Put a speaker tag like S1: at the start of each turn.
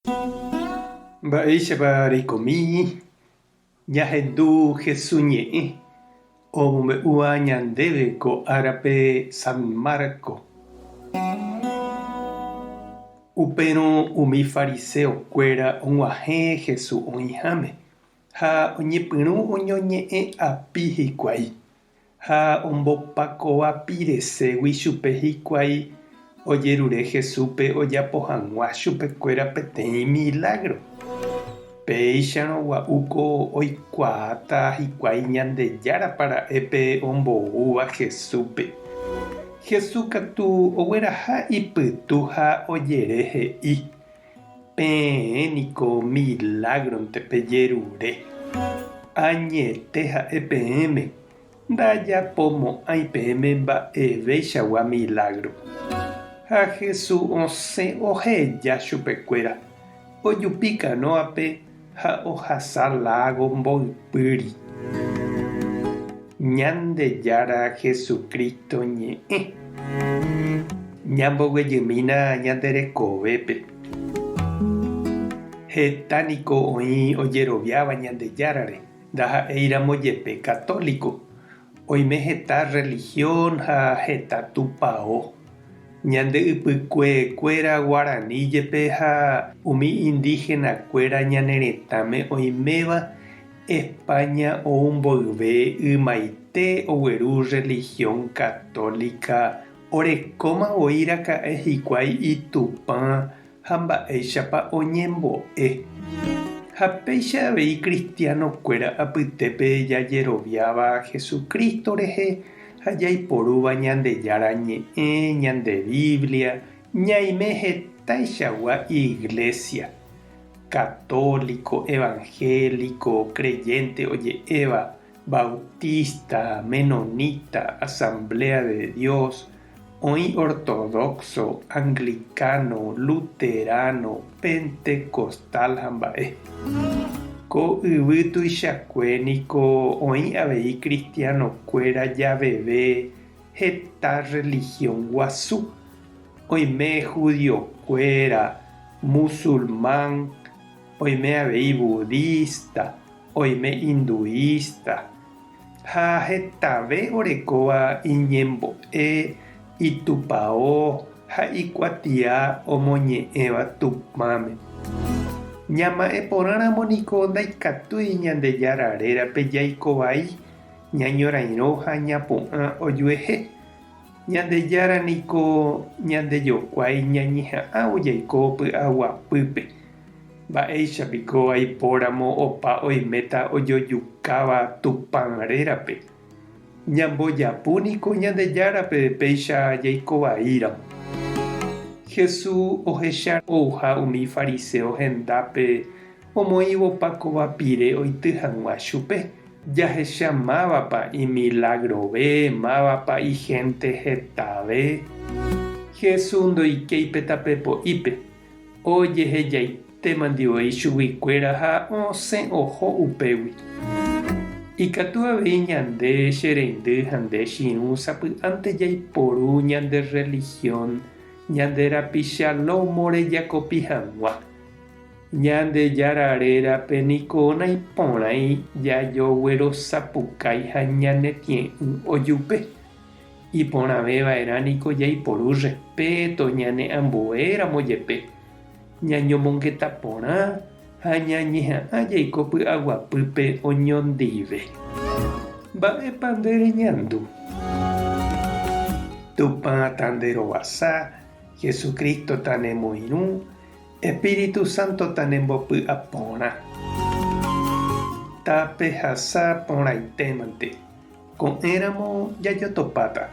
S1: Mba'éichapa reikomi ñahendu Jesús ñe'ẽ omombe'úva ñandéve ko árape San Marco? Upérõ umi fariseokuéra og̃uahẽ Jesús oĩháme ha oñepyrũ oñoñe'ẽ api hikuái. Ha ombopakovapireségui chupe hikuái ojerure Jesúspe ojapo hag̃ua chupekuéra peteĩ milágro. Péicharõ gua'úko oikuaáta hikuái Ñandejárapa ra'e pe omboúva Jesúspe. Jesús katu ogueraha ipytu ha ojere he'i, Peẽ niko milágronte pejerure. Añete ha'e peẽme, ndajapomo'ãi peẽme mba'eveichagua milágro. Ha Jesús osẽ oheja chupekuéra, ojupi kanóape ha ohasa lágo mboypýri. Ñandejára Jesucristo ñe'ẽ. Ñamboguejymína ñande rekovépe. Heta niko oĩ ojeroviáva Ñandejárare, ndaha'éiramo jepe católico. Oime heta religión ha heta tupao. Ñande ypykuekuéra guarani jepe ha umi indígena-kuéra ñane retãme oiméva España ou mboyve ymaite ogueru religión católica orekóma voi raka'e hikuái itupã ha mba'éichapa oñembo'e. Ha péicha avei cristiano-kuéra apytépe jajeroviáva Jesucristo rehe ha jaiporúva Ñandejára Ñe'ẽ, ñande Biblia, ñaime hetaichagua iglesia, católico, evangélico, creyente oje'éva, bautista, menonita, asamblea de Dios, oĩ ortodoxo, anglicano, luterano, pentecostal ha mba'e. Ko yvy tuichakue niko oĩ avei cristiano-kuéra javeve heta religión guasu, oime judiokuéra, musulmán, oime avei budista, oime hinduista, ha hetave orekóva iñembo'e, itupao ha ikuatia omoñe'ẽva Tupãme. Ñama'ẽ porãramo niko ndaikatúi Ñandejára rérape jaiko vai, ñañorairõ ha ñapu'ã ojuehe. Ñandejára niko ñandejokuái ñañeha'ãvo jaiko py'aguapýpe. Mba'éicha piko aipóramo opa oiméta ojojukáva Tupã rérape? Ñambojapu niko Ñandejárape péicha jaiko vaíramo. Jesús ohecha ouha umi fariséo hendápe omoĩvo pakova pire oity hag̃ua chupe. Jahecha mávapa imilagrove, mávapa ihénte hetave. Jesús ndoikéi pe tape po'ípe, ojehejaitémandi voi chuguikuéra ha osẽ oho upégui. Ikatu avei ñande che reindy ha nde chirũ sapy'ánte jaiporu ñande rrelihión ñande rapicha lómore jakopi hag̃ua. Ñandejára rérape niko naiporãi jajoguerosapukái ha ñanetie'ỹ ojupe. Iporãve va'erã niko jaiporu respeto ñane ambuéramo jepe, ñañomongeta porã ha ñañeha'ã jaiko py'aguapýpe oñondive. Mba'épa nde reñandu? Tupã tanderovasa, Jesucristo tanemoirũ, Espíritu Santo tanembopy'a porã. Tapehasa porãitémante. Ko'ẽramo jajotopáta.